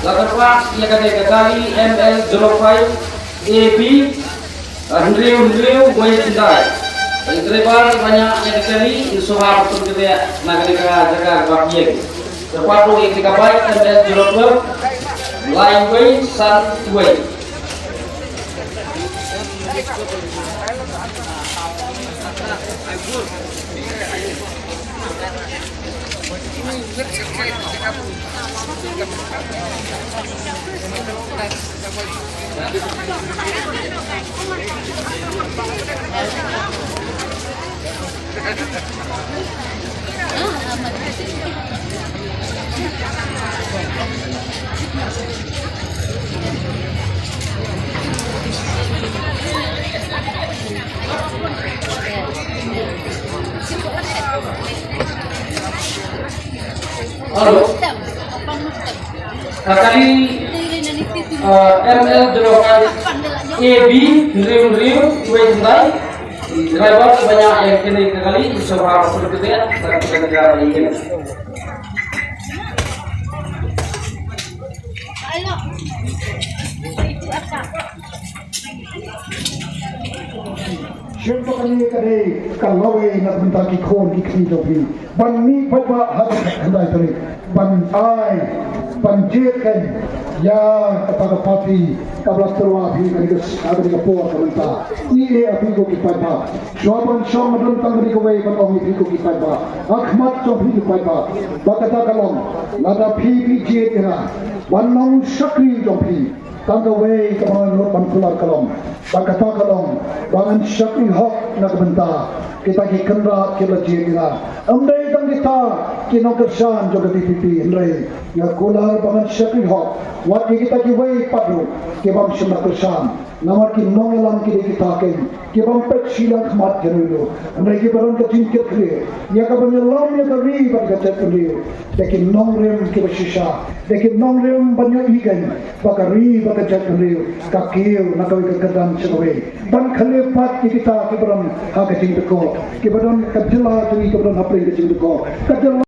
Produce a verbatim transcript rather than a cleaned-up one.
La kyrpad ïa kane ka kali M L zero five A B, hynriew hynriew wei khyndai. Ïa ka driver ba ñiah ïa ka kali, in sngewbha ban pynkyndit na kane ka jaka kaba phi ïeng. Kyrpad ruh ïa kane ka bike M L zero twelve, lai wei san wei. Hello. Ka kali, uh, M L zero five A B hynriew hynriew wei khyndai. Driver ba ñiah ïa kane ka kali, sngewbha ban pynkyndit, sa ka kali. Shen ba kane ka dei ka lawei na ka bynta ki khun ki kti jong phi. Ban mih paidbah ha ka khyndai tarik. Ban ai, ban jied kein ïa kata ka party kaba la tyrwa phi ha kane ka, ha kane ka por ka mynta. Ïa phi ko ki paidbah. Shuwa ban shong don tang kane kawei ban ong ïa phi ko ki paidbah. Ha khmat jong phi ki paidbah. Ba kata ka long. Lada phi phi jied ïa nga. Ban long shakri jong phi. Tang kawei kaba ngan nud ban kular ka long ba kata ka long ba ngan shakri hok na ka bynta kita ki kynrad ki la jied ïa nga. Ym dei tang kita ki nongkyrshan jong ka V P P, hynrei nga kular ba ngan shakri hok wat ïa kita kiwei pat ruh ki bym shym la kyrshan. Namar ki nongïalam ki dei kita kein ki bym peit shiliang khmat ïano ïano, hynrei kiba don ka jingkitkhlieh ïa ka ban ïalam ïa ka ri bad ka jaitbynriew. Da ki nongrim kiba shisha, da ki nongrim ban ïohi kein ba ka ri bad ka jaitbynriew ka kiew na kawei ka kyrdan sha kawei. Ban khlem pat ïa kita kiba don ha ka jingdukor, kiba don ka jylla jong ngi kaba don hapdeng ka jingdukor, ka jylla